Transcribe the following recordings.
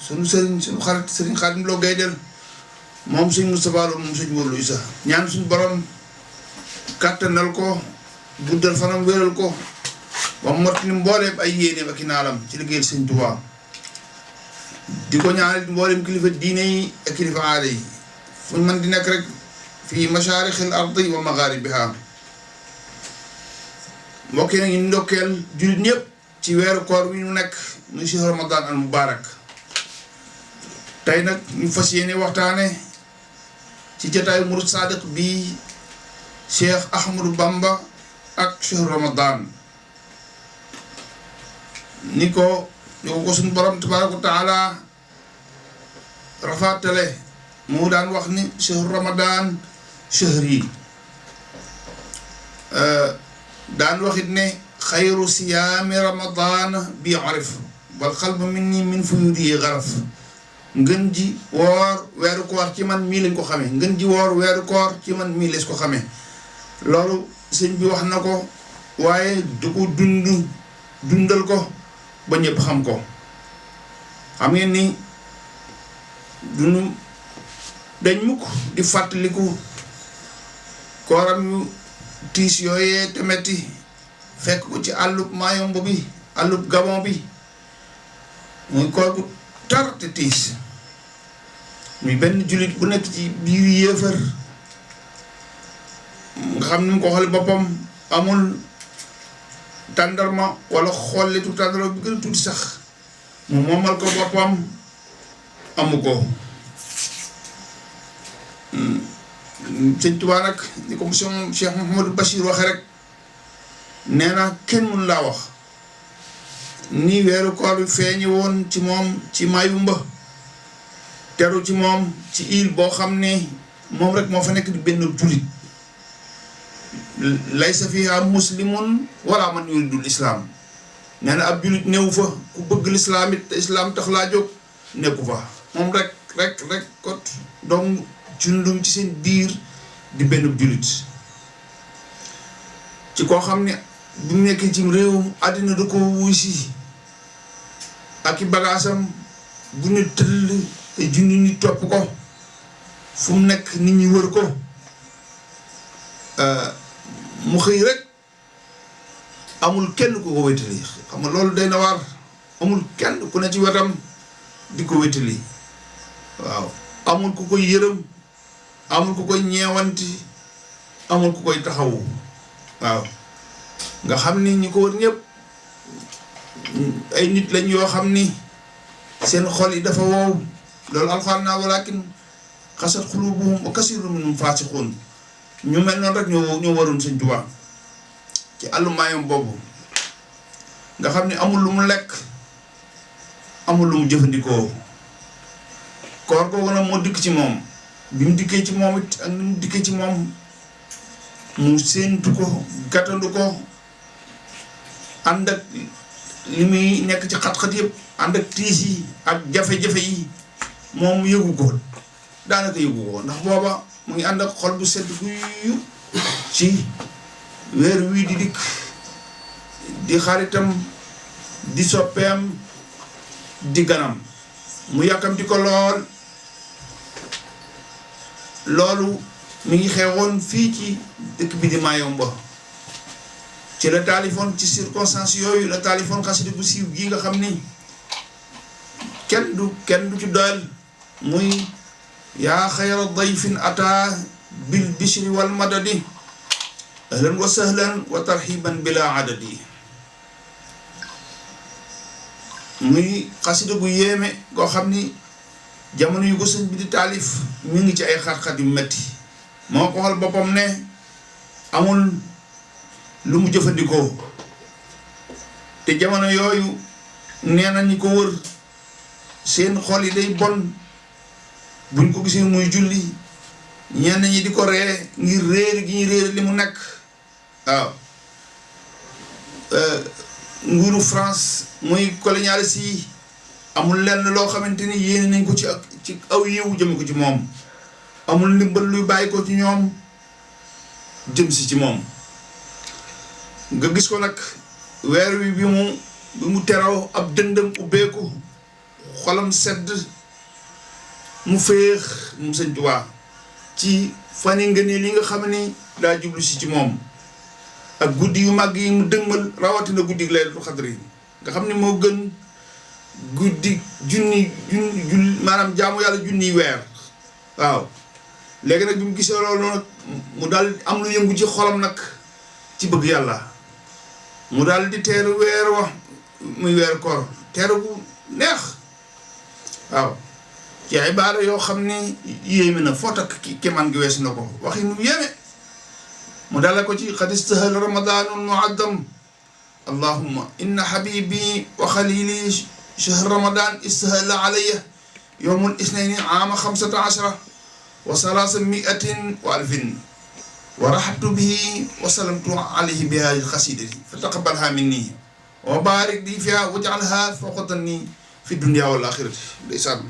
sunu sëriñ sunu xarit sëriñ Xaadim Lo Gaydel moom sëñ Moustapha Lo moom sëñ Modou Issa ñaan suñu borom kàttanal ko guddal fanam wéral ko ba mot ni mbooleem ay yéeneem ak i naalam ci liggéeyal sëñ Tuubaa di ko ñaanal mbooleem kilifa diine yi ak kilifa aada yi fu ñu mën di nekk rek fii mashaarixil ardi wa magharibiha mbokk yi nag ñu ndokkeel jullit ñëpp ci weeru koor wi ñu nekk muy si Ramadan al mubarak tey nag ñu fas yéene waxtaane ci jotaayu murid sadiq bi Cheikh Ahmadou Bamba ak Cheikh Ramadan ni ko suñu borom tabaraka wa taala rafatale mu daan wax ni Cheikh Ramadan shahri daan waxit ne xayru siyaami Ramadan bi arif wal xalbu minni min fuyudi garaf ngën ji woor weeru koor ci man mii lañ ko xamee ngën ji woor weeru koor ci man mii lees ko xamee loolu sëñ bi wax na ko waaye du ko dundal ko ba ñëpp xam ko xam ngeen ni duñu dañ mukk di fàttaliku kooram yu tiis yooyee te metti fekk ko ci àllub Mayomba bi àllub Gabon bi muy koor gu tar te tiis muy benn jullit bu nekk ci biir yéefar nga xam ni mu ko xool boppam amul tàndarma wala xollitu tàndarma bi gën a tuuti sax mu moomal ko boppam amu ko sëñ Tuubaa nag ni ko monsieur Cheikh Mouhamadou Bachir waxe rek nee na kenn mënu laa wax ni weeru koor bi feeñi woon ci moom ci Mayumba teru ci moom ci île boo xam ne moom rek moo fa nekk di benn jullit laysa fiha muslimun wala man yuridul islam nee na ab jullit néew fa ku bëgg lislaam it te islam tax laa jóg nekku fa moom rek kot donc jundum ci seen biir di benn jullit ci koo xam ne bu mu nekkee ci réewum àddina du ko wuy si ak i bagaasam bu ñu tëll te junni nit topp ko fu mu nekk nit ñi wër ko mu xëy rek amul kenn ku ko wétali xam nga loolu day na waar amul kenn ku ne ci wetam di ko wétali waaw amul ku koy yërëm amul ku koy ñeewanti amul ku koy taxawu waaw nga xam ni ñi ko wër ñëpp ay nit lañ yoo xam ni seen xol yi dafa wow loolu alxuraan naa walakin xasat xulubuhum wa kasirun minhum faasiqun ñu mel noonu rek ñoo waroon sëñ Tuubaa ci àllu Mayomba boobu nga xam ni amul lu mu lekk amul lu mu jëfandikoo koor googu nag moo dikk ci moom bi mu dikkee ci moom it ak ni mu dikkee ci moom mu séentu ko gàttandu ko ànd ak li muy nekk ci xat-xat yëpp ànd ak tiis yi ak jafe-jafe yi moom yëgu ko daanaka yëgu ko ndax booba mu ngi ànd ak xol bu sedd guyu ci weer wii di dikk di xaritam di soppeem di ganam mu yàkkamti ko loolu mi ngi xewoon fii ci dëkk bi di Mayomba ci la taalifoon ci circonstance yooyu la taalifoon xasida bu siiw gii nga xam ni kenn du ci doyal muy yaa xayra dayfin ata bil bishri wal madadi ahlan wa sahlan wa tarxiban bila adadi muy xasida bu yéeme goo xam ni jamono yu ko sëñ bi di taalif mi ngi ci ay xat-xat yu metti moo ko xool boppam ne amul lu mu jëfandikoo te jamono yooyu nee na ñi ko wër seen xol yi day bon buñ ko gisee muy julli ñenn ñi di ko ree ngir réer gi ñu réer li mu nekk waaw nguuru France muy colonialiste yi amul lenn loo xamante ni yéene nañ ko ci aw yiw jëm ko ci moom amul ndimbal luy bàyyi ko ci ñoom jëm si ci moom nga gis ko nag weer wi bi mu teraw ab dëndëm ubbeeku xolam sedd mu féex mu sëñ Tuubaa ci fan yi ngeen li nga xam ni daa jublu si ci moom ak guddi yu màgg yi mu dëgmal rawatina guddi Laylatul Qadr yi nga xam ni moo gën guddi junni maanaam jaamu yàlla junniy weer waaw léegi nag bi mu gisee loolu nag mu daal am lu yëngu ci xolam nag ci bëgg yàlla mu daal di teeru weer wax muy weer koor teeru bu neex waaw ci ay baara yoo xam ni yéeme na foo takk kéemaan gi weesu na ko waxi nu yéeme mu dala ko ci qad istahal ramadanul muaddam allahumma inna habibi wa khalili shahr ramadan istahala alayya yawmul isnaini aama 15 wa 300 wa alfin wa rahabtu bihi wa salamtu alayhi bi hadhihi alqasidati fa taqabbalha minni wa barik li fiha waj'alha fawqa dhanni fi dunya wal akhirati ndeysaan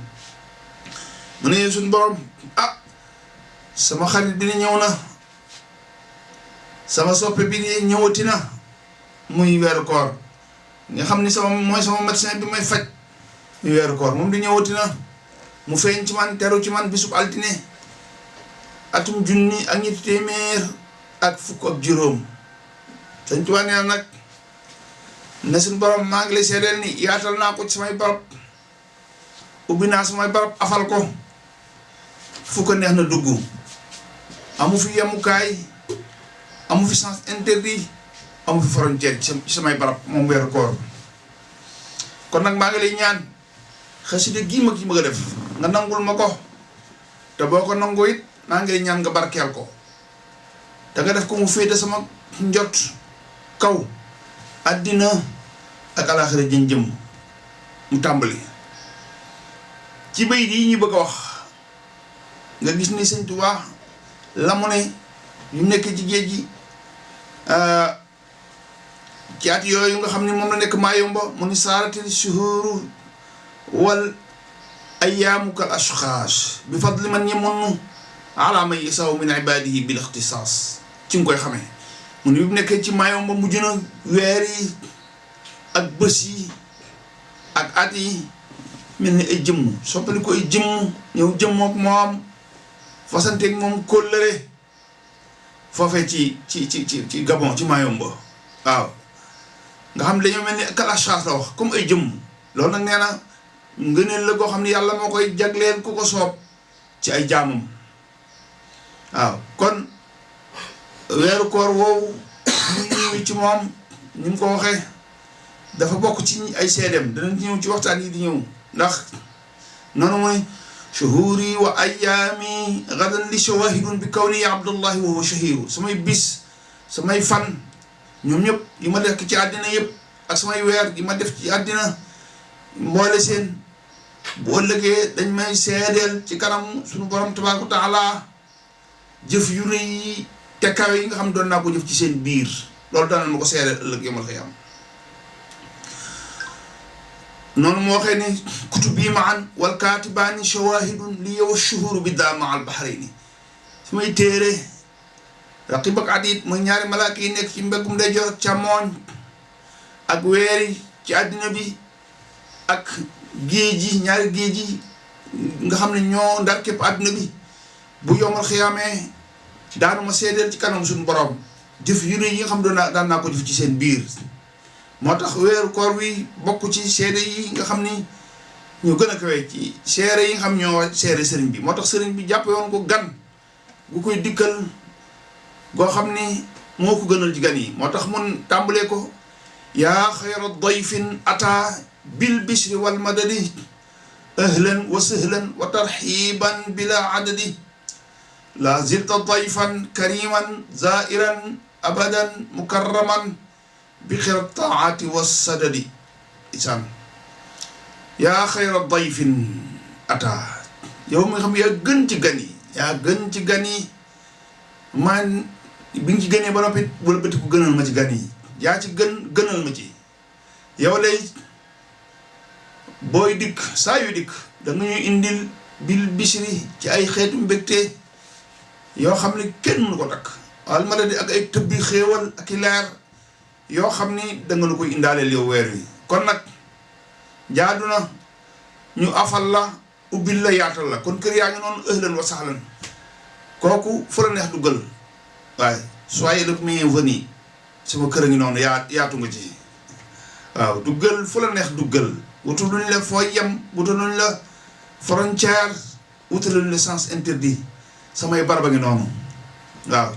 mu ne suñ borom sama xarit bi ni ñëw na sama soppe bi ni ñëwati na muy weeru koor nga xam ni mooy sama médecin bi may faj muy weeru koor moom di ñëwati na mu feeñ ci man teru ci man bisub altine atum junni ak ñetti téeméer ak fukk ak juróom Sëñ Tuubaa nee na nag ne suñ borom maa ngi lay seedeel ni yaatal naa ko ci samay barab ubbi naa samay barab afal ko fu ko neex na dugg amu fi yemukaay amu fi sens interdit amu fi frontière ci samay barab moom weeru koor kon nag maa ngi lay ñaan xasida gii ma ki bëgg a def nga nangul ma ko te boo ko nangu it maa ngi lay ñaan nga barkeel ko te nga def ko mu féete sama njot kaw àddina ak alaaxira jëm mu tàmbali ci bayit yi ñu bëgg a wax nga gis ni Sëñ Tuubaa la mu ne ñu nekk ci géej gi ci at yooyu nga xam ne moom la nekk Maayomba mu ni saaratil shuhuru wal ayyaamu kal ashxaas bi fadli man yamunnu ala man yasaw min ibadihi bil ixtisaas ci nga koy xamee mu ni bu nekkee ci Maayomba mujj na weer yi ak bés yi ak at yi mel ni ay jëmm soppali ko ay jëmm ñëw jëmmook moom fasanteeg moom kóllëre foofee ci Gabon ci Maayomba waaw nga xam ne dañoo mel ni kalachaas la wax comme ay jëmm loolu nag nee na ngëneel la koo xam ne yàlla moo koy jagleel ku ko soob ci ay jaamam waaw kon weeru koor woowu ñu ñëw ci moom ni mu ko waxee dafa bokk ci ay seedeem danañ ci ñëw ci waxtaan yi di ñëw ndax noonu mooy shuhuri wa ayyaami gadan li shawahidun bi kawni abdullahi wa huwa shahiru samay bis samay fan ñoom ñëpp yi ma def ci àddina yëpp ak samay weer yi ma def ci àddina mboole seen bu ëllëgee dañ may seedeel ci kanam suñu borom tabaaraka wa taala jëf yu rëy yi te kawe yi nga xam doon naa ko jëf ci seen biir loolu dana ma ko seedeel ëllëg yomal xiyaam noonu moo waxee ni kutubi maan wal kaatibaani shawahidun li yow shuhuru bi daa ma al bahrayni su may téere raqib ak atid mooy ñaari malaaka yi nekk ci mbeggum ndeyjoor ak càmmooñ ak weeri ci àddina bi ak géej yi ñaari géej yi nga xam ne ñoo ndar képp àddina bi bu yomal xiyaamee daanuma seedeel ci kanam suñu borom jëf yu rëy yi nga xam daan naa ko jëf ci seen biir moo tax weeru koor wi bokk ci seede yi nga xam ni ñu gën a kawe ci seere yi nga xam ñoo seere sëriñ bi moo tax sëriñ bi jàppe woon ko gan gu koy dikkal goo xam ni moo ko gënal ci gan yi moo tax mun tàmbalee ko yaa xayra dayfin ata bil bishri wal madadi ahlan wa sahlan wa tarxiban bila adadi la zilta dayfan kariman zairan abadan mukarraman bi xir taati wa sadadi isaan yaa xayra dayfin ata yow mi nga xam yaa gën ci gan yi yaa gën ci gan yi man bi nga ci gënee ba noppi wala bëti ko gënal ma ci gan yi yaa ci gënal ma ci yow lay booy dikk saa yu dikk da nga ñuy indil bil bishri ci ay xeetu mbégte yoo xam ne kenn mënu ko takk wal madadi ak ay tëbbi xéewal ak i leer yoo xam ni da nga nu koy indaaleel yow weer wi kon nag jaadu na ñu afal la ubbil la yaatal la kon kër yaa ngi noonu ahlan wa sahlan kooku fu la neex duggal waaye soyez le bienvenu sama kër a ngi noonu yaatu nga ci waaw duggal fu la neex duggal wutaluñ la foo yem wutaluñ la frontière wutaluñ la sens interdit samay baraba ngi noonu waaw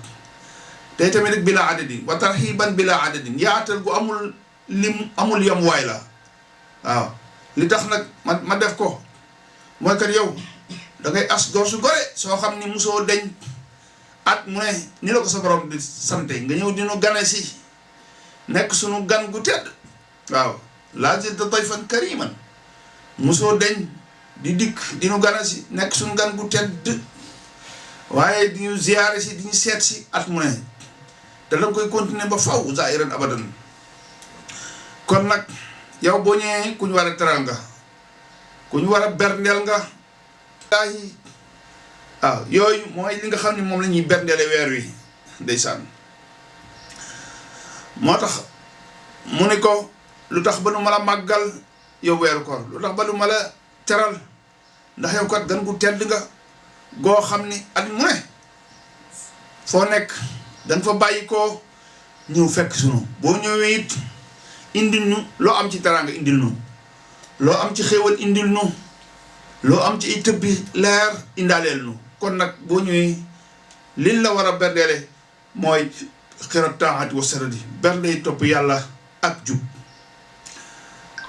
tey tamit rek bila adadin wa tarxiban bila adadin yaatal gu amul lim amul yem waay la waaw li tax nag ma def ko mooy kat yow da ngay as gor su gore soo xam ni musoo deñ at mu ne ni la ko sa borom di sante nga ñëw dinu gane si nekk sunu gan gu tedd waaw laa zilta dayfan kariman musoo deñ di dikk dinu gane si nekk sunu gan gu tedd waaye di ñu ziyaare si di ñu seet si at mu ne te danga koy continuer ba faw zaahiran abadan kon nag yow boo ñëwee ku ñu war a teral nga ku ñu war a berndeel nga waaw yooyu mooy li nga xam ne moom la ñuy berndeele weer wi ndeysaan moo tax mu ne ko lu tax ba nu ma la màggal yow weeru koor lu tax ba nu ma la teral ndax yow kat gan gu tedd nga goo xam ni at mu ne foo nekk dañ fa bàyyi koo ñëw fekk sunu boo ñëwee it indil ñu loo am ci teraanga indil nu loo am ci xéewal indil nu loo am ci ay tëbbi leer indaaleel nu kon nag boo ñëwee liñ la war a berdeele mooy xirat taati wa saradi berde topp yàlla ak jub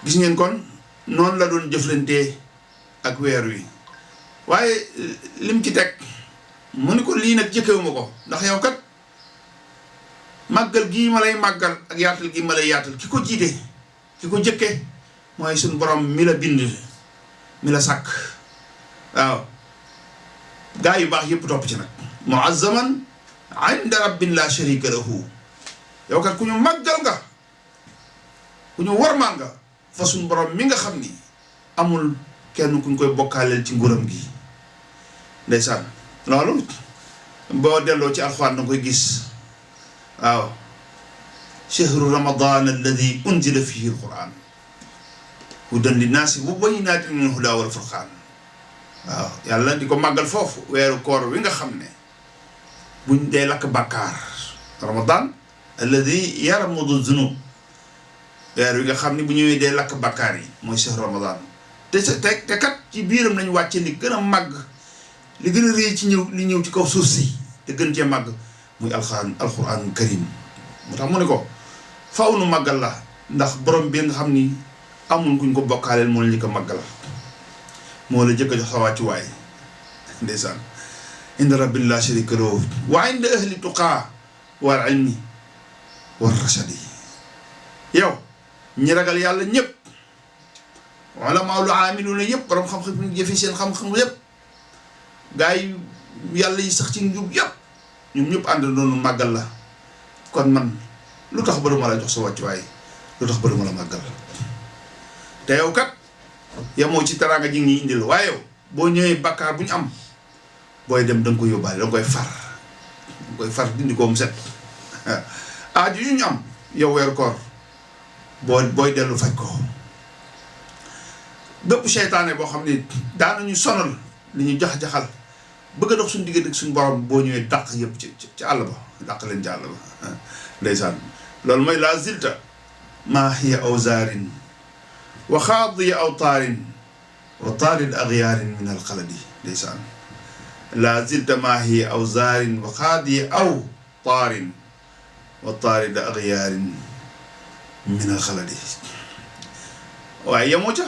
gis ngeen kon noonu la doon jëflantee ak weer wi waaye lim ci teg mu ni ko lii nag jëkkewuma ko ndax yow kat màggal gii ma lay màggal ak yaatal gii ma lay yaatal ki ko jiite ki ko jëkke mooy suñu borom mi la bind mi la sàkk waaw gaa yu baax yëpp topp ci nag muazzaman inda rabbin la sharika lahu yow kat ku ñu màggal nga ku ñu warmaal nga fa suñu borom mi nga xam ni amul kenn ku ñu koy bokkaaleel ci nguuram gi ndeysaan loolu boo delloo ci alxuraan danga koy gis waaw shahru ramadan alladi unzila fihi alquran hudan linnaasi wa bayyinatin min alhuda wal furqaan waaw yàlla di ko màggal foofu weeru koor wi nga xam ne buñ dee lakk bàkkaar ramadan alladi yaramudu zunub weer wi nga xam ne bu ñëwee dee lakk bàkkaar yi mooy shahru ramadan te kat ci biiram lañu wàcce li gën a màgg li gën a réy ci li ñëw ci kaw suuf si te gën cee màgg muy alxuraan karim moo tax mu ne ko faaw nu màggal la ndax borom bi nga xam ni amul kuñ ko bokkaaleel moo la njëkk a màggal moo la jëkk a jox sa wàccuwaay ndeysaan inda rabbil la sharika lahu wa inda ahli tuqaa wal ilmi war rashadi yow ñi ragal yàlla ñëpp wala maa lu aamiluuna yëpp borom xam-xam ñu jëfe seen xam-xam yëpp gaa yi yàlla yi sax ci njub yëpp ñoom ñëpp ànd doonu màggal la kon man lu tax ba du ma la jox sa wàccuwaay lu tax ba du ma la màggal te yow kat yemoo ci teraanga ji ngi indil waaye yow boo ñëwee bàkkaar bu ñu am booy dem da nga koy yóbbaale da nga koy far dindi ko mu set aaju yu ñu am yow weeru koor booy dellu faj ko bépp seytaane boo xam ne daanañu sonal li ñu jax-jaxal bëgg a dox suñu diggante ak suñu borom boo ñëwee dàq yëpp ci àll ba dàq leen ci àll ba ndeysaan loolu mooy la zilta maa hiya awzaarin wa xaadiya awtaarin wa taarid axyaarin min alxaladi ndeysaan la zilta maa hiya awzaarin wa xaadiya awtaarin wa taarid axyaarin min alxaladi waaye yemoo ca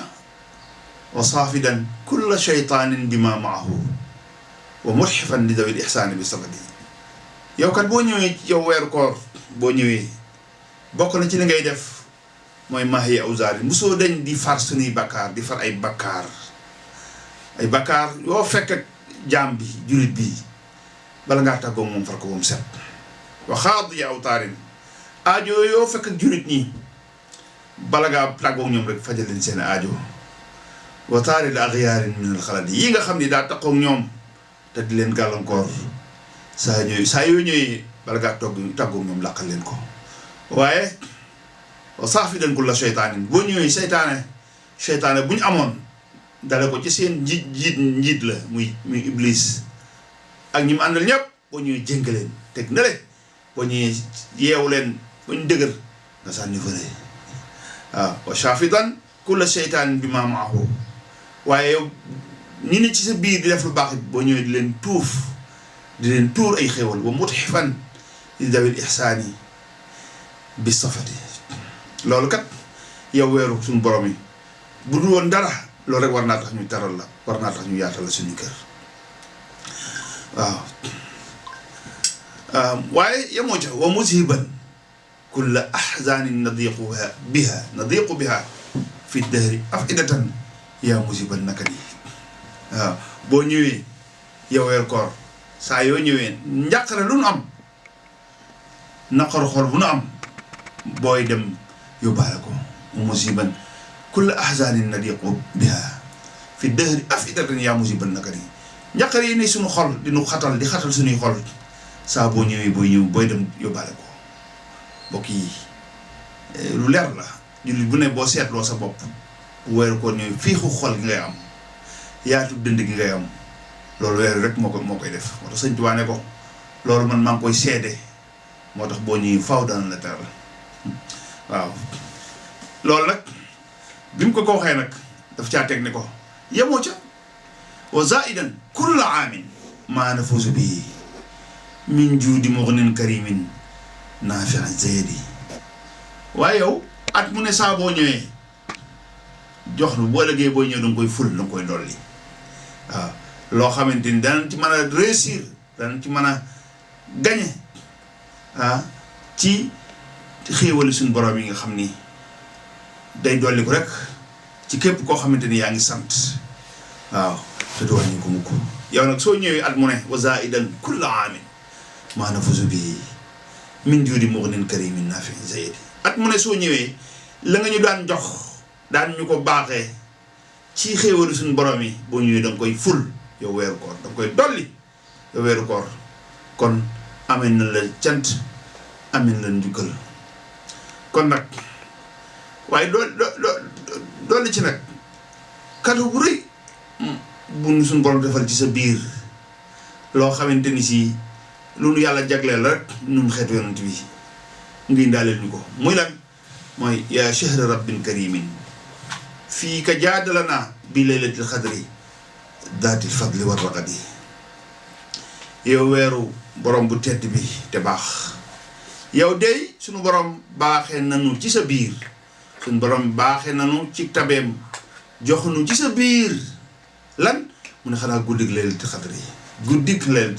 wa saafidan kulla shaytaanin bima maahu wa mutxifan li dawil ixsaani bi sabadi yow kat boo ñëwee yow weeru koor boo ñëwee bokk na ci li ngay def mooy maahiya awzaari musoo dañ di far suñuy bakkaar di far ay bakkaar yoo fekk ak jaam bi julit bi bala ngaa tàggoo moom far ko moom set wa xaadiya awtaarin aajo yoo fekk ak julit ñi bala ngaa tàggoo ñoom rek fajal leen seen aajo wa taarid axyaarin min alxaladi yi nga xam ni daa taqoog ñoom te di leen gàllankoor saa yoo ñëwee bala ngaa tàggoog ñoom làqal leen ko waaye wa saafidan kulla seytaanin boo ñëwee seytaane bu ñu amoon dale ko ci seen njiit la muy iblis ak ñi mu àndal ñëpp boo ñëwee jénk leen teg na leen boo ñëwee yeewu leen ba ñu dëgër nga sànni fële waaw wa shafitan kulla seytaan bi ma maahu waaye yow ñi ne ci sa biir di def lu baax boo ñëwee di leen tuur ay xéwal wa mutxifan li dawil ihsaani bi safati loolu kat yow weeru suñu borom yi bu dul woon dara loolu rek war naa tax ñu teral la war naa tax ñu yaatal la suñu kër waaw waaye yemoo ca wa musiban kulla ahzanin nadiqu biha fi dahri afidatan yaa musiban naka nii waaw boo ñëwee yow weer koor saa yoo ñëwee njàqare lu nu am naqaru xol bu nu am booy dem yóbbaale ko wa musiban kulla ahzanin nadiqu biha fi dahri afidatan yaa musiban naka nii njàqare yi ne suñu xol di nu xatal di xatal suñuy xol saa boo ñëwee booy dem yóbbaale ko mbokk yi lu leer la jullit bu ne boo seetloo sa bopp weeru ko ñëw fiixu xol gi ngay am yaatu dënd gi ngay am loolu weeru rek moo koy def moo tax sëñ Tuubaa ne ko loolu man maa ngi koy seede moo tax boo ñëwee faaw daan la teral waaw loolu nag bi mu ko waxee nag daf caa teg ne ko yemoo ca wa zaidan kulla aamin maa nafuusu bii min juudi mughnin karimin naafi'an zaydi waaye yow at mu ne saa boo ñëwee jox lu boo ëllëgee booy ñëw danga koy ful danga koy dolli waaw loo xamante ni danañ ci mën a réussir danañ ci mën a gañe ci xéewali suñu borom yi nga xam ni day dolli ko rek ci képp koo xamante ni yaa ngi sant waaw te du wàññi ko mukk yow nag soo ñëwee at mu ne wa zaidan kulla aamin maa nafuusu bii min juudi mughnin karimin naafi'in zaydi at mu ne soo ñëwee la nga ñu daan jox daan ñu ko baaxee ci xéewalu suñu borom yi boo ñëwee da nga koy ful yow weeru koor da nga koy dolli yow weeru koor kon amee na la cant amee na la njukkal kon nag waaye dolli ci nag kàddu bu rëy bu suñu borom defal ci sa biir loo xamante ni si lu nu yàlla jagleel rek nun xeetu yonent bi ngi ndaaleel ñu ko muy lan mooy yaa shahra rabbin karimin fii ka jaadalana bi laylatil xadri daatil fadli war raqadi yow weeru borom bu tedd bi te baax yow dey suñu borom baaxee nanu ci sa biir suñu borom baaxee nanu ci tabeem joxunu ci sa biir lan mu ne xanaa guddig laylatil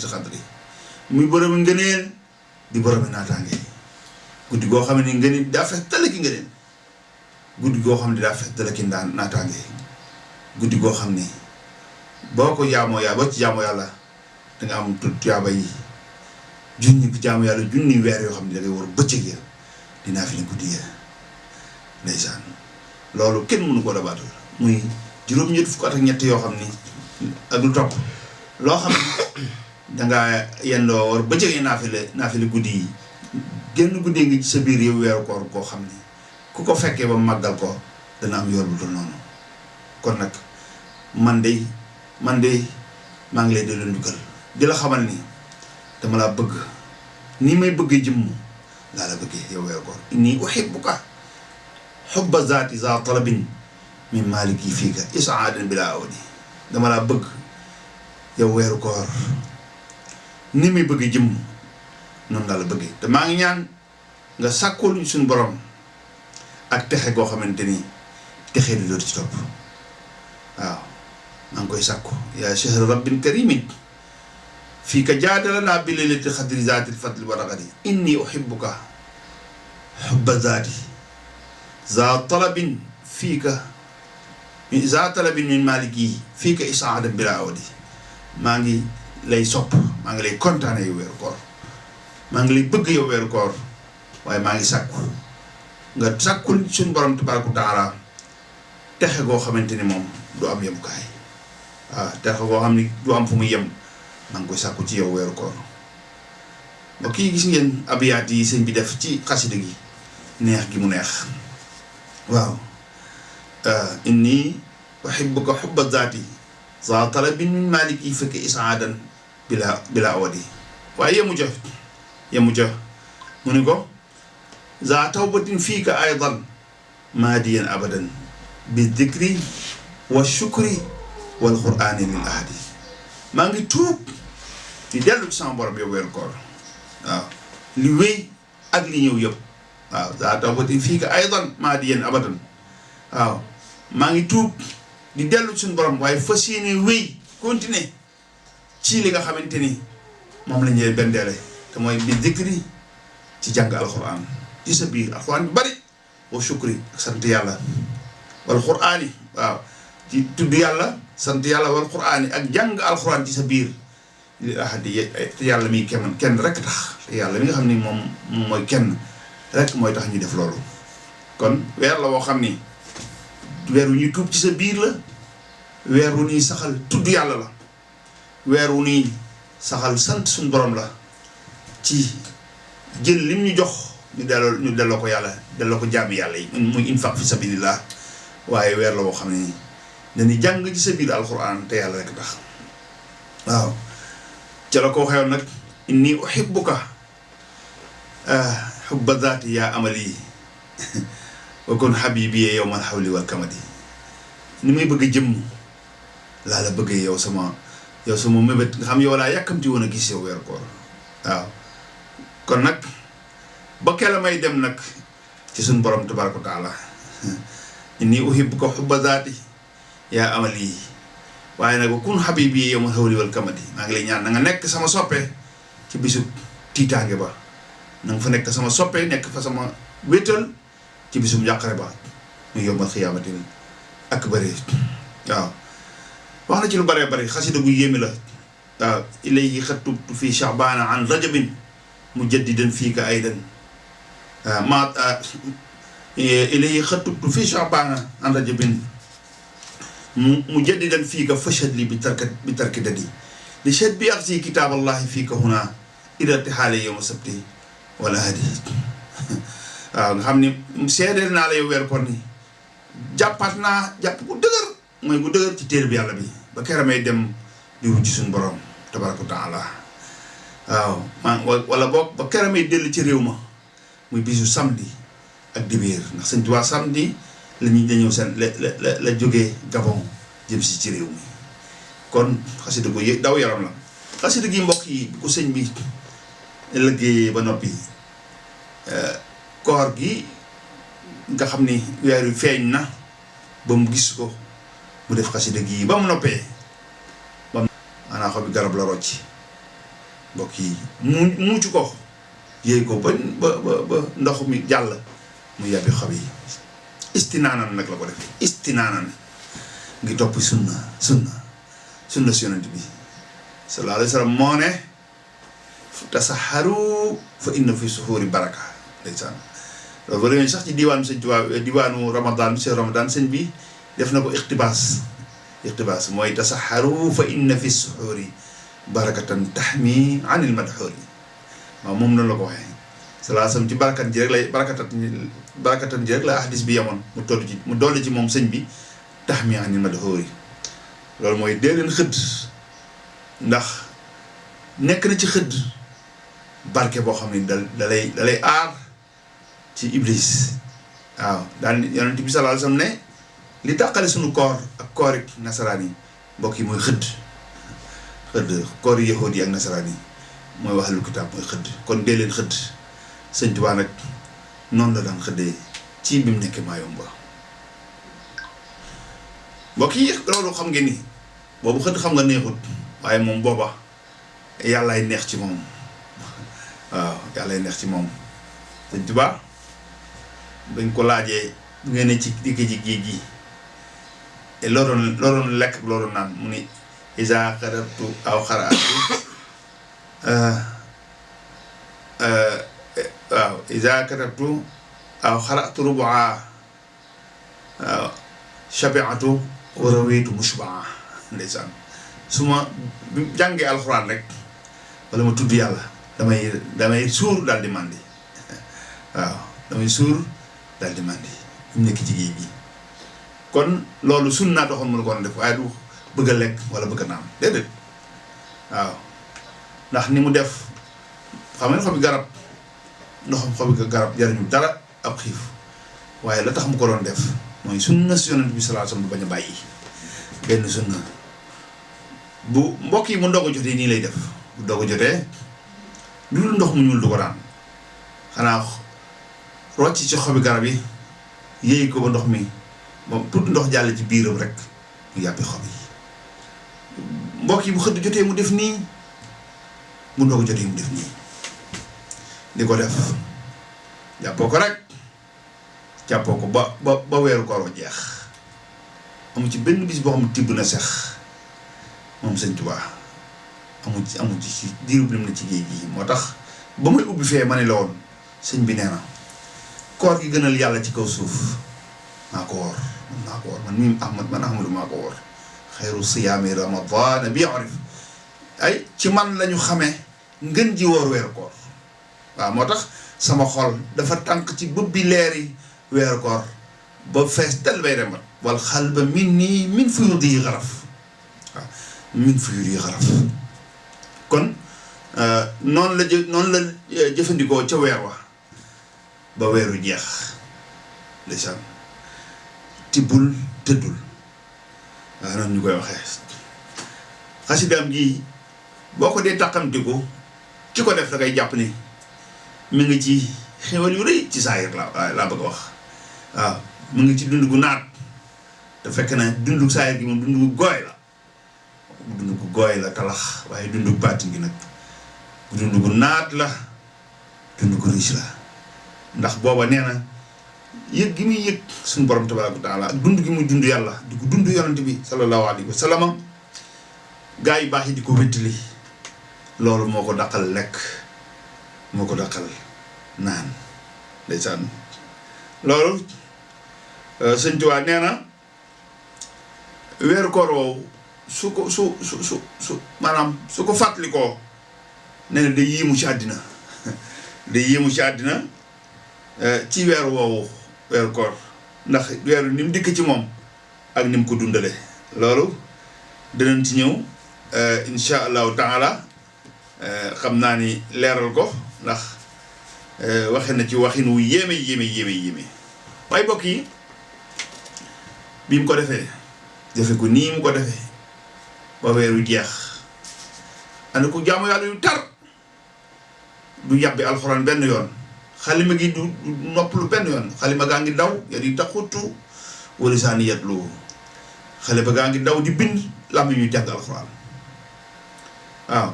xadri muy borom ngëneel di borom naataange guddi goo xam ne ngëneel daa fees dala ki ngëneel guddi goo xam ne daa fees dala ki naataange guddi goo xam ne boo ko jaamoo yàlla boo ci jaamoo yàlla da nga am tuyaaba yi junni jaamu yàlla junni weer yoo xam ne da ngay war bëccëg ya dinaa fi ne guddi ya ndeysaan loolu kenn mënu ko dabaatal muy juróom-ñett fukk at ak ñett yoo xam ni ak lu topp loo xam ne dangaa yendoo war bëccëgee naafile guddi yi génn guddi ngi ci sa biir yow weeru koor koo xam ne ku ko fekkee ba màggal ko dana am yoon bu dul noonu kon nag man de maa ngi lay delloo njukkal di la xamal ni dama laa bëgg nii may bëggee jëmm laa la bëggee yow weeru koor inni uhibbuka hubba zaati za talabin min maliki fiika isaadan bila awdi dama laa bëgg yow weeru koor ni muy bëgg jëmm noonu laa la bëggee te maa ngi ñaan nga sàkkul ñu suñu borom ak texe goo xamante ni texe di dootu ci topp waaw maa ngi koy sàkku yaa shahra rabbin karimin fii ka jaadalana bi laylati xadri zaatil fadli wa ragadi inni uhibbuka hubba zaati za talabin fii ka za talabin min maliki fii ka isaadan bila awdi maa ngi lay sopp maa ngi lay kontaane yow weeru koor maa ngi lay bëgg yow weeru koor waaye maa ngi sàkku nga sàkkul suñu borom tabaaraka wa taala texe goo xamante ni moom du am yemukaay waaw texe goo xam ni du am fu muy yem maa ngi koy sàkku ci yow weeru koor mbokk yi gis ngeen abiyaat yi sëñ bi def ci xasida gi neex gi mu neex waaw inni uhibbuka hubba zaati za talabin min maliki fekk isaadan bila awadi waaye yemu ca mu ni ko za tawbatin fiika aydan maadiyan abadan bi dikri wa shukri wal qur'ani lil ahadi maa ngi tuub di dellu ci sama borom yow weeru koor waaw li wéy ak li ñëw yëpp waaw za tawbatin fiika aydan maadiyan abadan waaw maa ngi tuub di dellu ci suñu borom waaye fas yéene wéy continuer ci li nga xamante ni moom la ñuy bendeele te mooy bi dikri ci jàng alquran ci sa biir alquran bi bari wa shukri ak sant yàlla wal qur'ani waaw ci tudd yàlla sant yàlla wal qur'ani ak jàng alquran ci sa biir li ahadi te yàlla mi kenn rek tax te yàlla mi nga xam ni moom mooy kenn rek mooy tax ñu def loolu. kon weer la woo xam ni weer wu ñuy tuub ci sa biir la weer wu ñuy saxal tudd yàlla la weer wu ñuy saxal sant suñu borom la ci jël lim ñu jox ñu delloo ko yàlla delloo ko jaami yàlla yi muy infaq fi sabilillah waaye weer la woo xam ne dañuy jàng ci sa biir alquran te yàlla rek tax waaw ca la ko waxee woon nag inni uhibbuka hubba zaati yaa amali wa kun habibi yawmal hawli wal kamadi ni muy bëgg jëmm laa la bëggee yow sama mébét nga xam yow laa yàkkamti woon a gis yow weeru koor waaw kon nag ba kela may dem nag ci suñ borom tabaraka wa taala inni uhibbuka hubba zaati yaa amali waaye nag kun habibi yawmal hawli wal kamadi maa ngi lay ñaan na nga nekk sama soppe ci bisu tiitaange ba na nga fa nekk sama soppe nekk fa sama wéetal ci bisum njàqare ba muy yawmal xiyaamatil akbari waaw wax na ci lu bëree bëri xasida gu yéemi la waaw ilayhi xatubtu fi sha'bana an rajabin mujaddidan fiika aydan ilayhi xatubtu fi sha'bana an rajabin mujaddidan fiika fashhad li bi tarki dadi li shad bi axsi kitaaballahi fiika huna irati xaale yawma sabti wala hadi waaw nga xam ni seedeel naa la yow weer koor ni jàppaat naa jàpp bu dëgër mooy bu dëgër ci téere bi yàlla bi ba keramay dem di wut ci suñu borom tabaraka taala waaw wala boog ba keramay dellu ci réew ma muy bisu samedi ak dibéer ndax sëñ Tuubaa samedi la ñuy dañëw seen la jógee Gabon jëm si ci réew mi kon xasida gu daw yaram la xasida gi mbokk yi bi ko sëñ bi liggéeyee ba noppi koor gi nga xam ni weer wi feeñ na ba mu gis ko mu def xasida gi ba mu noppee ba maanaa xob bi garab la rocc mbokk yi muucu ko yéey ko ba ndox mi jàll mu yàbbi xob yi istinaanan nag la ko def istinaanan ngi topp sunna si yonent bi sallallahu alayhi wa sallam moo ne tasaharu fa inna fi suhuri baraka ndeysaan loolu ba demee sax ci diwaanu sëñ Tuubaa diwaanu Ramadan bi seen Ramadan sëñ bi def na ko iqtibaas mooy tasaharu fa inna fi suhuri barakatan tahmi anil madhuri waaw moom noonu la ko waxee salaa sam ci barakat ji rek lay barakatan ji rek la hadis bi yemoon mu dolli ci moom sëñ bi tahmi anil madhuri loolu mooy dee leen xëdd ndax nekk na ci xëdd barke boo xam ne dalay aar ci iblis waaw daal yonent bi sallallahu alayhi wasallam ne li tàqale suñu koor ak koorik nasaraan yi mbokk yi mooy xëdd koor yi yahuud yi ak nasaraan yi mooy wax lu kitaab mooy xëdd kon dee leen xëdd sëñ Tuubaa nag noonu la daan xëddee ci bi mu nekkee Mayumba mbokk yi loolu xam ngeen ni boobu xëdd xam nga neexut waaye moom booba yàllaay neex ci moom waaw yàllaay neex ci moom sëñ Tuubaa bañ ko laajee bu ngeen ne ci digg ji géej gi loo doon lekk loo doon naan mu ni isa xaratu aw xaraatu waaw isa xaratu aw xaraatu rubaa waaw shabiatu wa rawitu mushbaa ndeysaan su ma jàngee alxuraan rek wala ma tudd yàlla damay suur daal di màndi waaw damay suur daal di mandi mu nekk ci géej gi kon loolu sunna taxoon mu ko def waaye du bëgg a lekk wala bëgg a naan déedéet waaw ndax ni mu def xam nga xobi garab ndoxam xobi garab jariñu dara ab xiif waaye la tax mu ko doon def mooy sunna si yonent bi sallallahu alayhi wasallam du bañ a bàyyi benn sunna bu mbokk yi mu ndogu jotee nii lay def bu ndogu jotee lu dul ndox mu ñuul du ko daan xanaa rocc ci xobi garab yi yéey ko ba ndox mi moom tuuti ndox jàll ci biiram rek mu yàppi xob yi mbokk yi bu xëdd jotee mu def nii bu ndogu jotee mu def nii di ko def jàppoo ko rek jàppoo ko ba weeru koor wa jeex amu ci benn bis boo xam ne tibb na sex moom sëñ Tuubaa amu ci diirub lim na ci géej gi moo tax ba muy ubbi fee ma ne la woon sëñ bi nee na koor gi gënal yàlla ci kaw suuf maa ko woor man mii Ahmadu maa ko woor xayru siyaami ramadaan bi arif ay ci man lañu xamee ngën ji woor weeru koor waaw moo tax sama xol dafa tànk ci bëb bi leeri weeru koor ba fees dal bay remat wal xal ba min fuyudi yi xaraf waaw min fuyudi yi xaraf kon noonu la jëfandikoo ca weer wa ba weeru jeex ndeysaan tibbul tëddul waaw noonu ñu koy waxee xasidaam gi boo ko dee tàqamtiku ki ko def da ngay jàpp ni mi ngi ci xewal yu rëy ci saayir laa bëgg a wax waaw mu ngi ci dund gu naat te fekk na dundu saayir gi moom dund gu gooy la talax waaye dundu baatin gi nag dund gu naat la dund gu riche la ndax booba nee na yëg gi muy yëg suñu borom tabaaraka wa taala ak dund gi muy dund yàlla di ko dund yonent bi sallallahu alayhi wa sallam gaa yu baax yi di ko wéttali loolu moo ko daqal lekk moo ko daqal naan ndeysaan loolu sëñ Tuubaa nee na weeru koor woowu su maanaam su ko fàttalikoo nee na day yéemu ci àddina day yéemu ci àddina ci weeru woowu weeru koor ndax weeru ni mu dikk ci moom ak ni mu ko dundale loolu dinañ ci ñëw insha allahu taala xam naa ni leeral ko ndax waxe na ci waxin wu yéeme waaye bokk yi bi mu ko defee defe ko nii mu ko defee ba weeru jeex ànd ko jaamu yàlla yu tar du yàbbi alxuraan benn yoon xalima gi du noppalu benn yoon xalima gaa ngi daw ya di taxutu wala saani yetlu xalima gaa ngi daw di bind lam ñuy jàng alxuraan waaw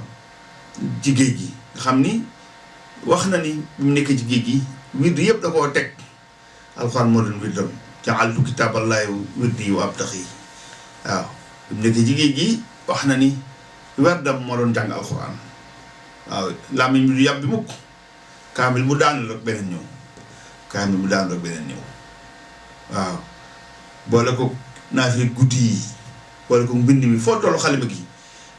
ci géej gi nga xam ni wax na ni bi mu nekk ci géej gi wird yëpp da koo teg alxuraan moo doon wirdam ja'altu kitaaballahi wirdi wa abtaxi waaw bi mu nekk ci géej gi wax na ni werdam moo doon jàng alxuraan waaw làmmiñ bi du yàbbi mukk kaamil mu daanu rek beneen ñëw waaw boole ko naafile guddi yi boole ko mbind mi foo tollu xalima gi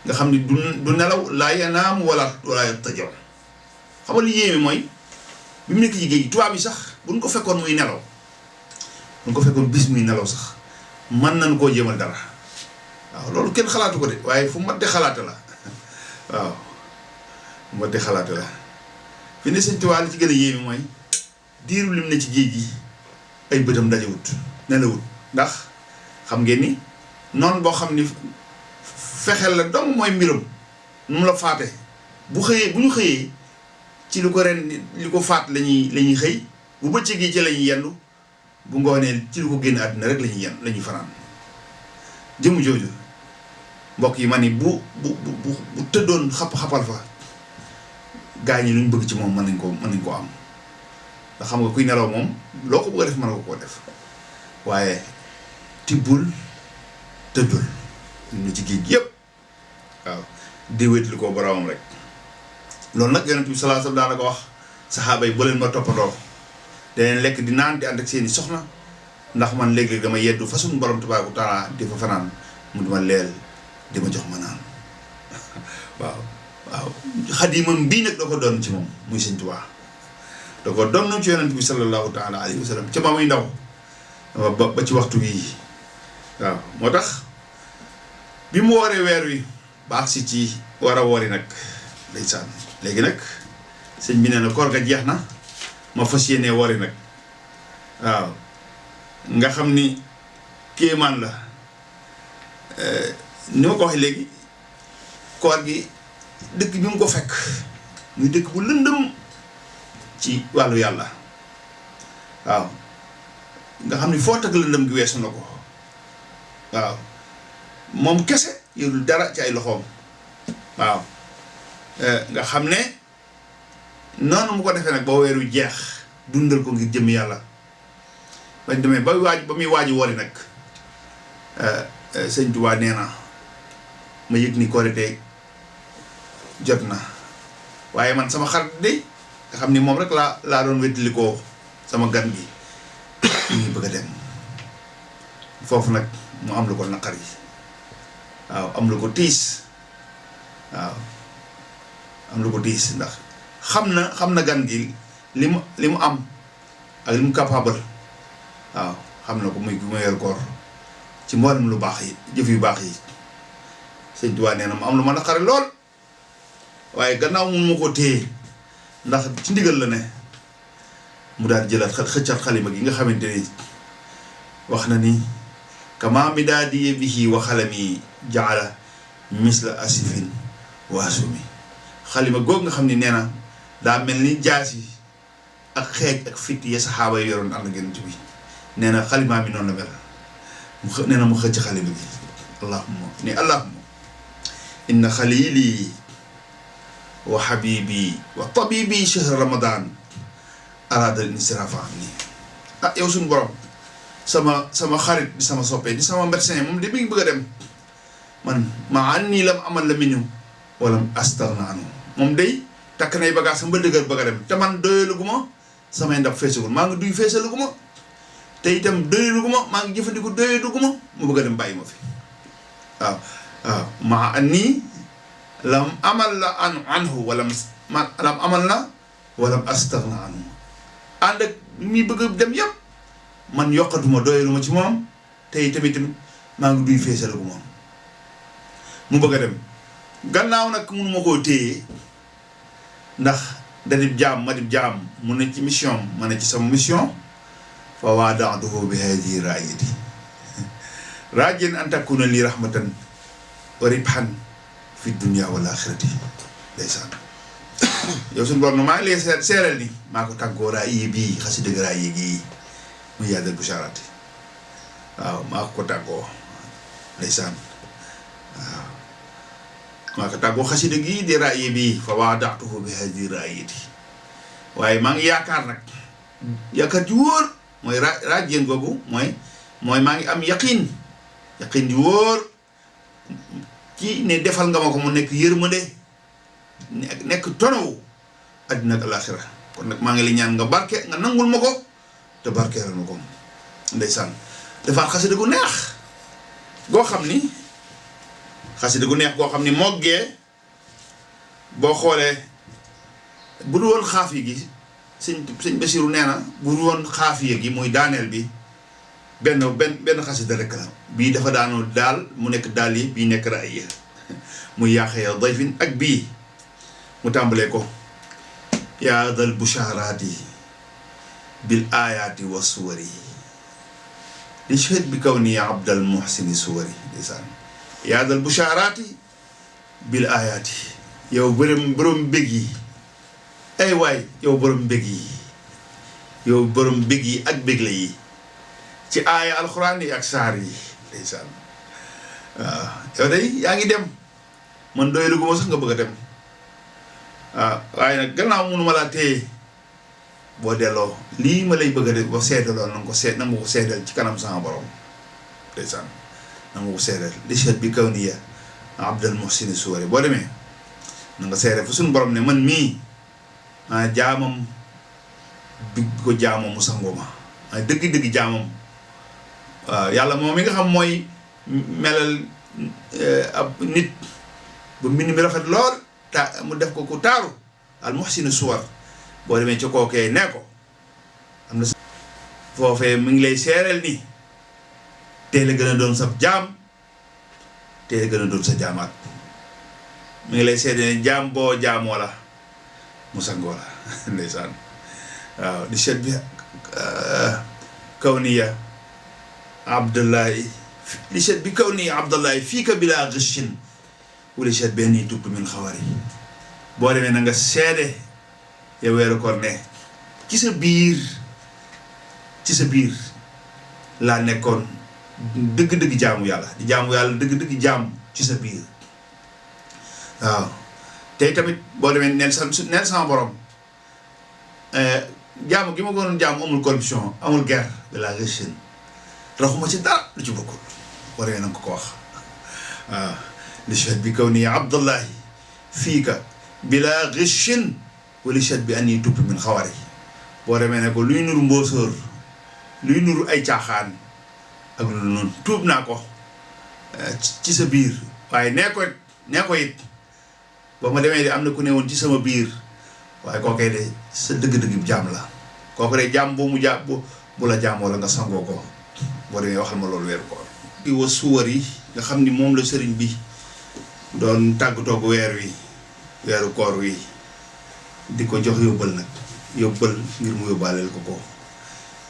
nga xam ni du nelaw laa yanaam wala yattajaw xam nga li yéeme mooy bi mu nekk ci géej gi tubaab yi sax buñ ko fekkoon muy nelaw buñ ko fekkoon bis muy nelaw sax mën nañ koo jéemal dara waaw loolu kenn xalaatu ko de waaye fu mat de xalaate la waaw fu mat de xalaate la fi ne sëñ Tuubaa li ci gën a yéeme mooy diiru lim ne ci géej gi ay bëtam dajewut nelawut ndax xam ngeen ni noonu boo xam ni fexeel la dong mooy mbiram nu mu la faate bu ñu xëyee ci lu ko ren li ko faat lañuy xëy bu bëccëg gi ci lañuy yendu bu ngoonee ci lu ko génn àddina rek lañuy fanaan jëmu jooju mbokk yi ma ni bu tëddoon xapal fa gaa ñi luñ bëgg ci moom mën nañ koo am ndax xam nga kuy nelaw moom loo ko bëgg a def mën nga koo def waaye tibbul tëddul ñu ci géej yëpp waaw di wéetlu ko boromam rek loolu nag yonent bi sallallahu alayhi wasallam daana ko wax saxaaba yi bu leen ma toppatoo daneen lekk di naan di ànd ak seeni soxna ndax man léeg-léeg dama yeddu fa suñu borom tabaaraka wa taala di fa fanaan mu di ma leel di ma jox ma naan waaw xadimam bii nag da ko doon ci moom muy Sëñ Tuubaa da ko doon ci yonent bi sallallahu taala alayhi wa sallam ca ba muy ndaw ba ci waxtu bii waaw moo tax bi mu wooree weer wi baax si ci war a woori nag ndeysaan léegi nag sëñ bi nee na koor ga jeex na ma fas yéenee woori nag waaw nga xam ni kéemaan la ni ma ko waxee léegi koor gi dëkk bi mu ko fekk muy dëkk bu lëndëm ci wàllu yàlla waaw nga xam ni foo tag lëndëm gi weesu na ko waaw moom kese yorul dara ci ay loxoom waaw nga xam ne noonu mu ko defee nag ba weeru jeex dundal ko ngir jëm yàlla bañ demee ba muy waaj wori nag sëñ Tuubaa nee na ma yëg ni korite jot na waaye man sama xarit de nga xam ni moom rek laa doon wettalikoo sama gan gi ñu ngi bëgg a dem foofu nag mu am lu ko naqari waaw am lu ko tiis waaw am lu ko tiis ndax xam na gan gi li mu am ak li mu capable waaw xam na ko muy yor koor ci mboolem lu baax yi jëf yu baax yi sëñ Tuubaa nee na mu am lu ma naqari lool waaye gannaaw mun ma ko téye ndax ci ndigal la ne mu daal jëlaat xëccaat xalima gi nga xamante ni wax na ni kama midaadi bihi wa xalami jaala misla asifin waasumi xalima googu nga xam ni nee na daa mel ni jaasi ak xeej ak fit ya saxaaba yi yoroon ànd ngeen bi nee na xalimaa mi noonu la mel nee na mu xëcc xalima gi allahumma inna xalili wa habibi wa tabibi shahr ramadan arada al insirafa ni yow suñu borom sama xarit di sama soppe di sama médecin moom de mi ngi bëgg a dem man ma an nii lam amal la minu wala astarna anu moom day takk nay bagage sama ba dëgër bëgg a dem te man doyaluguma samay ndab feesagul maa ngi duy feesaluguma te itam doyaluguma maa ngi jëfandiku doyaluguma mu bëgg a dem bàyyi ma fi waaw ma an nii lam amal la anhu wala lam amal la wala astarna anu ànd ak mi bëgg dem yëpp man yokkatuma doyaluma ci moom te tamit maa ngi duy feesalagu moom mu bëgg a dem gannaaw nag mënuma koo téye ndax dadib jaam ma dib jaam mu ne ci mission ma ne ci sama mission fa waada'tuhu bi haadihi raayati raajin an takuna li rahmatan wa ribhan fi dunya wal axirati ndeysaan yow suñu borom maa ngi lay seereel ni maa ko tàggoo raay bii xasi dëgg raay gii muy yaadal bushaaraati waaw maa ko tàggoo ndeysaan waaw maa ko tàggoo xasida gi di raay bii fa waada'tuhu bi haadihi raayati waaye maa ngi yaakaar nag yaakaar ji wóor mooy raajeen googu mooy maa ngi am yaqin ji wóor ci ne defal nga ma ko mu nekk yërmande nekk tonawu àddina ak alaaxira kon nag maa ngi li ñaan nga barke nga nangul ma ko te barkeeral ma ko ndeysaan defaat xasida gu neex goo xam ni moggee boo xoolee bu dul woon xaafiya gi sëñ Basiru nee na bu dul woon xaafiya gi muy daaneel bi benn xasida rek la bii dafa daanoo daal mu nekk daal yi bii nekk raaya muy yaaxeya dayfin ak bii mu tàmbalee ko yaa dal bushaaraati bil aayaati wa suwari li shahid bi kaw ni abdal muhsini suwari ndeysaan yaa dal bushaaraati bil aayaati yow borom mbég yi ay waay yow borom mbég yi ak bégle yi ci aaya alxuraan yi ak saar yi ndeysaan waaw yow day yaa ngi dem man doylu gu ma sax nga bëgg a dem waaw waaye nag gannaaw mënuma laa téye boo delloo lii ma lay bëgg a def ba seedaloo na nga ko seedal ci kanam sama borom ndeysaan na nga ko seedal li chet bi kaw ni ya abdal muhsini suwari boo demee na nga seedal fa suñu borom ne man mii jaamam bi ko jaamam mu sangoo ma dëgg-dëgg jaamam waaw yàlla moom mi nga xam mooy melal ab nit ba mbind mi rafet lool mu def ko ku taaru al muhsinu suwar boo demee ci kookee ne ko am na foofee mu ngi lay seereel ni tey la gën a doon sa jaam tey la gën a doon sa jaamaat mi ngi lay seede ne jaam boo jaamoo la mu sangoo la ndeysaan waaw di seet bi kawniya abdullahi li seet bi kawniya abdullahi fii ka bilaa ghishin wala seet benn yi tubb min xawari boo demee na nga seede yow weeru koor ne ci sa biir laa nekkoon dëgg-dëgg jaamu yàlla di jaamu yàlla dëgg-dëgg jaam ci sa biir waaw tey tamit boo demee neel sama borom jaamu gi ma ko doon jaamu amul corruption amul guerre bilaa ghishin raxuma ci dara lu ci bokkul waree na nga ko wax waaw li seet bi kaw nii abdullahi fii ka bilaa ghishin wala seet bi an yi tupp min xawari boo demee ne ko luy nuru mboosóor luy nuru ay caaxaan ak lu noonu tuub naa ko ci sa biir waaye nee ko it ba ma demee de am na ku ne woon ci sama biir waaye kookee de sa dëgg-dëgg jaam la kooku de jaam boo mu jaam bu la jaam wala nga sangoo ko boo demee waxal ma loolu weeru koor di wa suwar yi nga xam ni moom la sëriñ bi doon tàggatoo ko weeru koor wi di ko jox yóbbal nag yóbbal ngir mu yóbbaaleel ko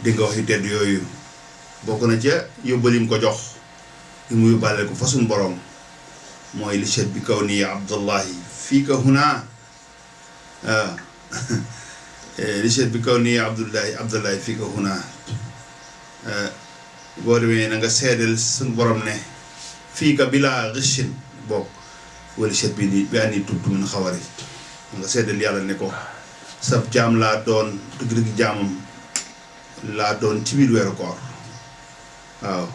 di nga wax yu tedd yooyu bokk na ca yóbbal yi mu ko jox ngir mu yóbbaaleel ko fa suñ borom mooy li seet bi kaw nii abdullahi fii ka huna li seet bi kaw nii abdullahi fii ka huna boo demee na nga seedeel suñ borom ne fii ka bilaa ghishin bokk wala seet bi ani tudd min xawari nga seedeel yàlla ne ko sab jaam laa doon dëgg-dëgg jaamam laa doon ci biir weeru koor waaw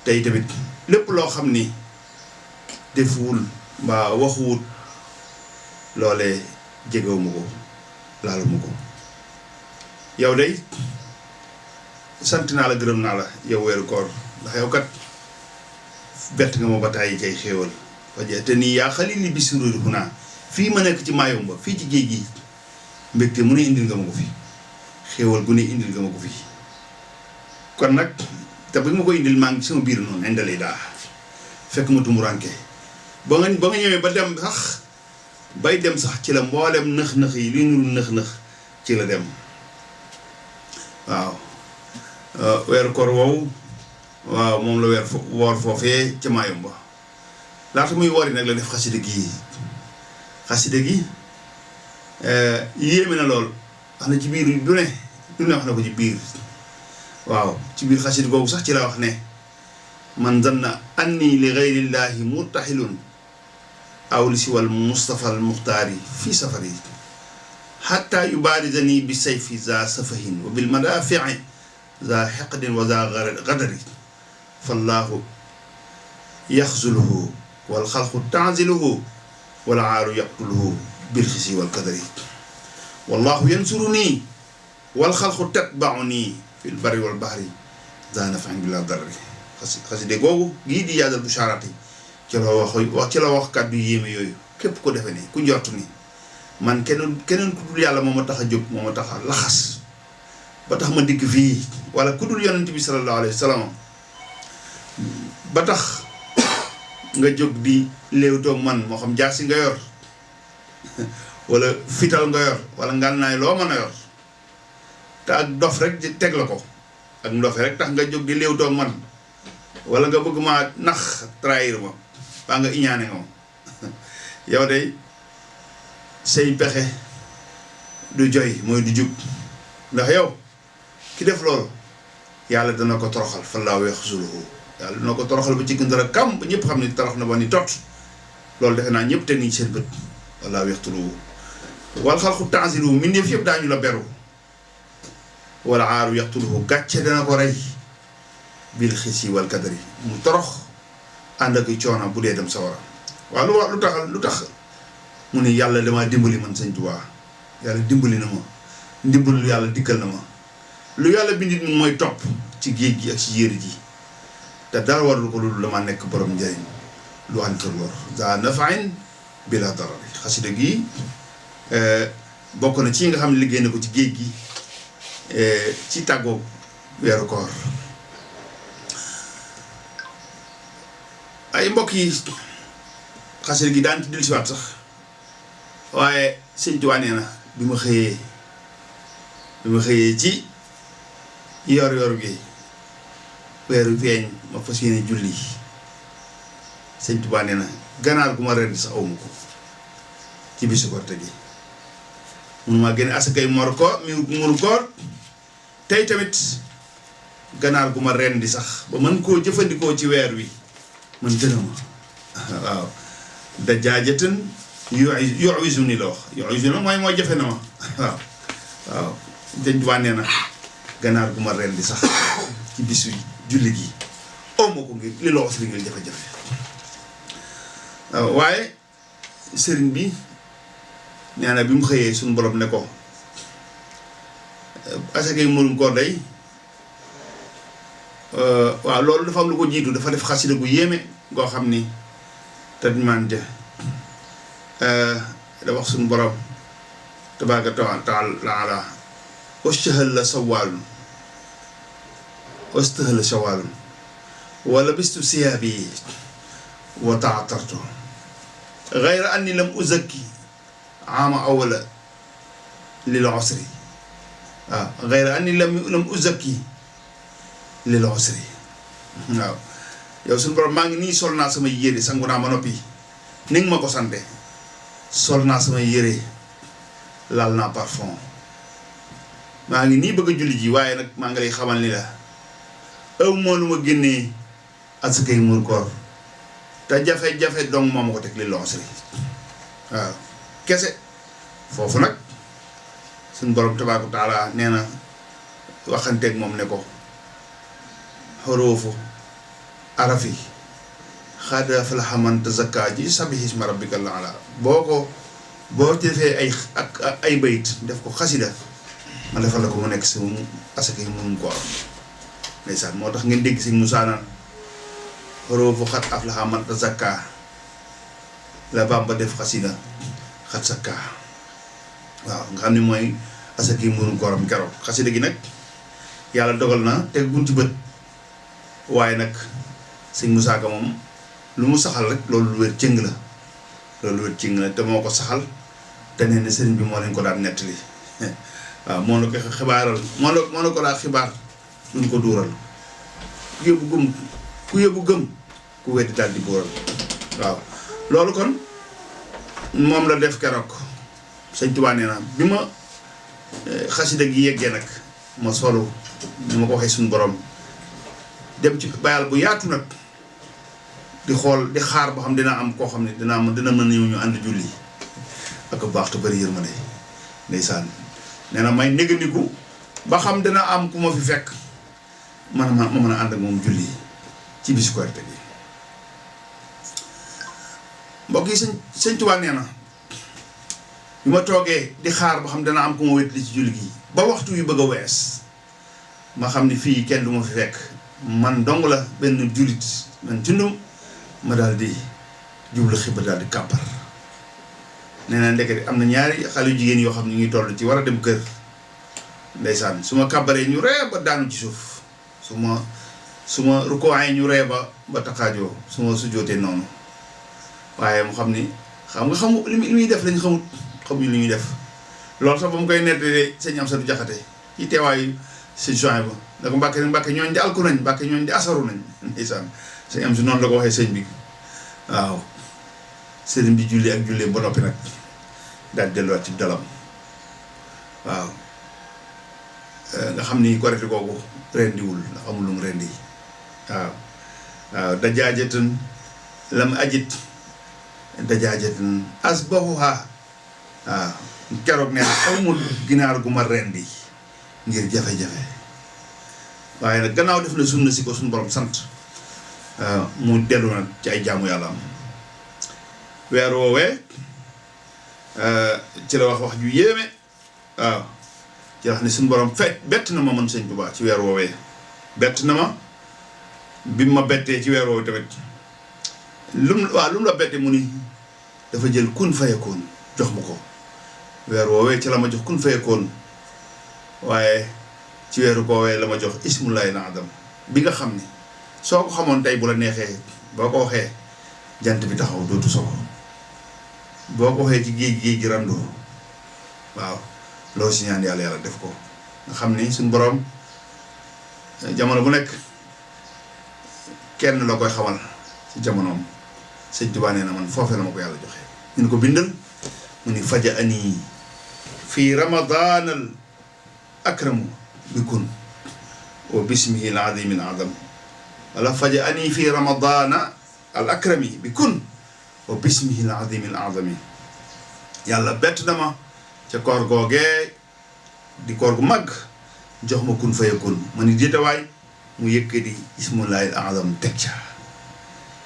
tey tamit lépp loo xam ni defuwul mbaa waxuwut loolee jegewuma ko laaluma ko yow day sant naa la gërëm naa la yow weeru koor ndax yow kat bett nga ma ba tàyyi cay xéewal waje te nii yaa xali li bi sururi xunaa fii ma nekk ci Mayumba fii ci géej gi mbégte mu ne indil nga ma ko fi xéewal gu ne indil nga ma ko fi kon nag te bi ma ko indil maa ngi sama biir noonu indalay daa fekk ma tumuranke ba nga ñëwee ba dem sax bay dem sax ci la mboolem nëx-nëx yi li nuru nëx-nëx ci la dem waaw weeru koor woowu waaw moom la woor foofee ca Mayumba laata muy woori nag la def xasida gi yéeme na lool wax na ci biir du ne wax na ko ci biir waaw ci biir xasida googu sax ci la wax ne man zanna anni li gayrillahi murtaxilun aw li siwal mustafa al muxtaari fii safari xatta yubarizani bi sayfi za safahin wa bil madafii za xeqdin wa za gadari fallahu yaxzuluhu wal xalqu tanziluhu wal aaru yaqtuluhu bil xisi wal kadari wallahu yansuruni wal xalqu tatbauni fil barri wal bahri za nafain bila darari xaside googu gii di yaadal bushaaraati ci la wax kàddu yéeme yooyu képp ko defe ne ku njort ni man keneen ku dul yàlla moo ma tax a jóg moo ma tax a laxas ba tax ma dikk fii wala ku dul yonent bi sallallahu alayhi wa sallam ba tax nga jóg di léewtoog man moo xam jaasi nga yor wala fital nga yor wala ngànnaay loo mën a yor te ak dof rek teg la ko ak ndofe rek tax nga jóg di léewtoog man wala nga bëgg maa nax trahir ma baa nga iñaane nga ma yow de say pexe du joy mooy du jub ndax yow ki def loolu yàlla dana ko toroxal fa laa weex suluhu yàlla dana ko toroxal ba ci gën dara kam ba ñëpp xam ne torox na ba ni tot loolu defe naa ñëpp teg nañ seen bët walla weex tuluhu wal xalqu tanzilu mbindeef yëpp daañu la beru wala aaru yaqtuluhu gàcce dana ko rey bil xisi wal kadari mu torox ànd ak coono bu dee dem sawara waaw lu tax mu ne yàlla damaa dimbali man Sëñ Tuubaa yàlla dimbali na ma ndimbalu yàlla dikkal na ma lu yàlla bindit mu mooy topp ci géej gi ak ci yéeri ji te dara warul ko loolu dama nekk borom njëriñ lu àndal lor za nafain bila darari xasida gi bokk na ci nga xam ne liggéey na ko ci géej gi ci tàggoog weeru koor tey mbokk yi xasida gi daan ci dellu siwaat sax waaye sëñ Tuubaa nee na bi ma xëyee ci yor gi weeru feeñ ma fas yéene julli sëñ Tuubaa nee na ganaar gu ma rendi sax awma ko ci bisu Korite gi mënuma génne asakay muru koor tey tamit ganaar gu ma rendi sax ba mën koo jëfandikoo ci weer wi man gënama waaw da jaajatan yuwisu ni la wax yuwisu na mooy jafe na ma waaw sëñ Tuubaa nee na ganaar gu ma rendi sax ci bisu julli gi awma ko ngir li loxo si ngir jafe-jafe waaw waaye sëriñ bi nee na bi mu xëyee suñu borom ne ko asakay murum koor day waaw loolu dafa am lu ko jiitu dafa def xasida gu yéeme goo xam ni te man ja da wax suñu borom tabaaraka wa taala wastahal la sawaalun wala bistu siyaabi wa taatartu gayra anni lam uzakki ama awala lil usri waaw gayra anni lam uzakki lil usri waaw yow suñu borom maa ngi nii sol naa sama yére sangu naa ma noppi ni nga ma ko sante sol naa sama yére laal naa parfum maa ngi nii bëgg a julli ji waaye nag maa ngi lay xamal ni la aw moo lu ma génnee asakay muur koor te jafe-jafe dong moo ma ko teg li lonsri waaw kese foofu nag suñ borom tabaaraka wa taala nee na waxanteeg moom ne ko xoroofu arafi xaada aflaha man tazakkaa ji sabbihi isma rabbikal a'laa boo defee ay bayit def ko xasida ma defal la ko mu nekk si asakay murum koor ndeysaan moo tax ngeen dégg si Musaa naan xoroofu xat aflaha man tazakkaa la Bàmba def xasida xat sakkaa waaw nga xam ne mooy asakay murum kooram keroog xasida gi nag yàlla dogal na teg gun ci bët waaye nag sëñ Musaa Ka moom lu mu saxal rek loolu lu wér cëng la te moo ko saxal te nee na sëriñ bi moo leen ko daan nettali waaw moo la ko xibaaral moo la ko daan xibaar duñ ko duural ku yóbbu gëm ku weddi daal di buural waaw loolu kon moom la def keroog sëñ Tuubaa nee na bi ma xasida gi yeggee nag ma solu ni ma ko waxee suñu borom dem ci bayal bu yaatu nag di xool di xaar boo xam dina am koo xam ne dina mën ñëw ñu ànd julli ak baax te bëri yërmande ndeysaan nee na may négandiku ba xam dina am ku ma fi fekk ma mën a ànd ak moom julli ci bisu Korite gi mbokk yi sëñ Tuubaa nee na bi ma toogee di xaar ba xam dina am ku ma wétli ci julli gi ba waxtu wi bëgg a wees ma xam ni fii kenn du ma fi fekk man dong la benn jullit man tundum ma daal di jublu xiba daal di kàppar nee na ndekete am na ñaari xale yu jigéen yoo xam ne ñu ngi toll ci war a dem kër ndeysaan su ma kàbbaree ñu ree ba daanu ci suuf su ma rukkooyee ñu ree ba taxaajoo su ma sujjootee noonu waaye mu xam ni xamu li muy def lañ xamuñu li ñuy def loolu sax ba mu koy nettali sëñ Amsatu Jaxate ci teewaayu sëñ Suhaybu da ko Mbàkke ñooñ di alku nañ Mbàkke ñooñ di asaru nañ ndeysaan sëñ am si noonu la ko waxee sëñ bi waaw sëriñ bi julli ak jullee ba noppi nag daal delluwaat ci dalam waaw nga xam ni Korite googu rendiwul ndax amul lu mu rendi waaw dajaajatan lam ajit dajaajatan asbahuha waaw keroog nee na amul ginaar gu ma rendi ngir jafe-jafe waaye nag gannaaw def na sunna si ko suñu borom sant mu dellu nag ci ay jaamu yàlla am weer woowee ci la wax ju yéeme waaw ci wax ne suñu borom bett na ma man sëñ Tuubaa ci weer woowee bett na ma bi ma bettee ci weer woowee tamit lu mu la bettee mu ni dafa jël kun fayakoon jox ma ko weer woowee ci la ma jox kun fayakoon waaye ci weeru koowee la ma jox ismullahi al-azam bi nga xam ne soo ko xamoon tey bu la neexee boo ko waxee jant bi taxaw dootu soko boo ko waxee ci géej gi randoo waaw loo si ñaan yàlla def ko nga xam ni suñ borom jamono bu nekk kenn la koy xamal ci jamonoom sëñ Tuubaa nee na man foofee la ma ko yàlla joxe ñu ko bindal mu ni faja ani fii ramadaanal akramu bikun wa bismihi al azimi al azam wala faja ani fii ramadaana al akrami bikun wa bismihi al azimi al azami yàlla bett na ma ca koor googee di koor gu mag jox ma kun fayakun ma ni déetawaay mu yëkkati ismullahi al azam teg ca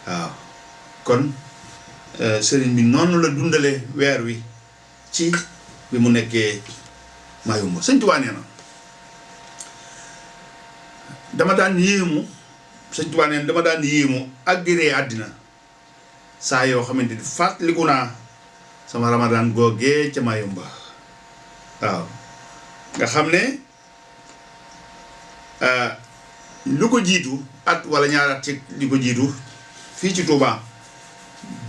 waaw kon sëriñ bi noonu la dundale weer wi ci bi mu nekkee Mayumba sëñ Tuubaa nee na dama daan yéemu sëñ Tuubaa nee na dama daan yéemu ak di ree àddina saa yoo xamante ni fàttaliku naa sama ramadaan googee ca Mayumba waaw nga xam ne lu ko jiitu at wala ñaari at ci li ko jiitu fii ci Touba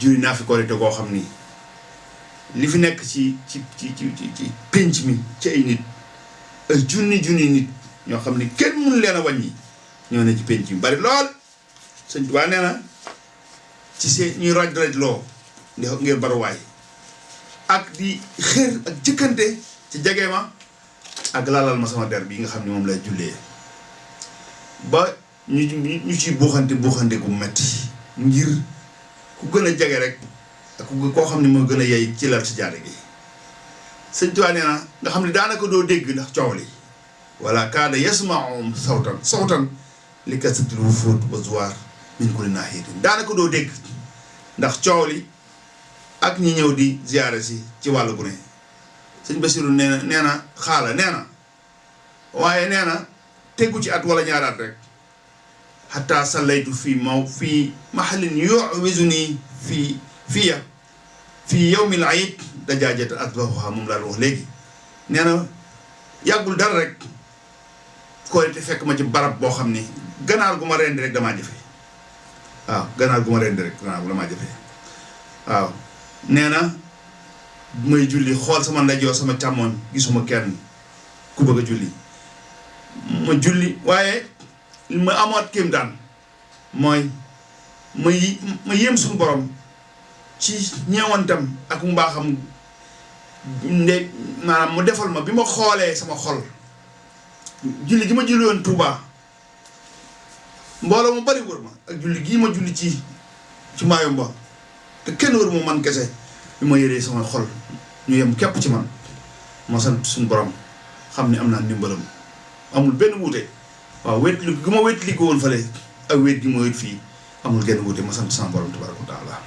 juri naa fi korite koo xam ni li fi nekk ci pénc mi ci ay nit ay junni nit ñoo xam ni kenn mënu leen a wàññi ñoo ne ci pénc mi bari lool sëñ Tuubaa nee na ci seen ñuy raj loo ngir baruwaay ak di xër ak jëkkante ci jege ma ak lalal ma sama der bi nga xam ni moom lay jullee ba ñu ci buuxante gu metti ngir ku gën a jege rek ak koo xam ne moo gën a yey ci lal ci jaare gi sëñ Tuubaa nee na nga xam ne daanaka doo dégg ndax coow li wala kaada yasmaum sawtan li kasatil wufuud wa zuwaar min kulli naahiyatin daanaka doo dégg ndax coow li ak ñi ñëw di ziyaare si ci wàllu gu ne sëñ Basiru nee na xaala nee na waaye nee na tegu ci at wala ñaaraat rek xataa sallaytu fii mahallin yu'wizuni fii yawmil iid dajaajatan asbahuha moom laa wax léegi nee na yàggul dara rek korite fekk ma ci barab boo xam ni ganaar gu ma rendi rek damaa jëfe waaw ganaar gu ma rendi rek damaa jëfe waaw nee na may julli xool sama ndeyjoor sama càmmoñ gisuma kenn ku bëgg a julli ma julli waaye ma amaat kéem daan mooy ma yéem suñu borom ci ñeewantam ak mbaaxam maanaam mu defal ma bi ma xoolee sama xol julli gi ma julli woon Touba mbooloo mu bari wër ma ak julli gii ma julli ci Mayumba te kenn wër mu man kese bi ma yëree sama xol ñu yem képp ci man ma sant suñu borom xam ne am naa ndimbalam amul benn wuute waaw wéetli gi ma wéetli ko woon fale ak wéet gi ma wéet fii amul genn wuute ma sant sama borom tabaaraka wa taala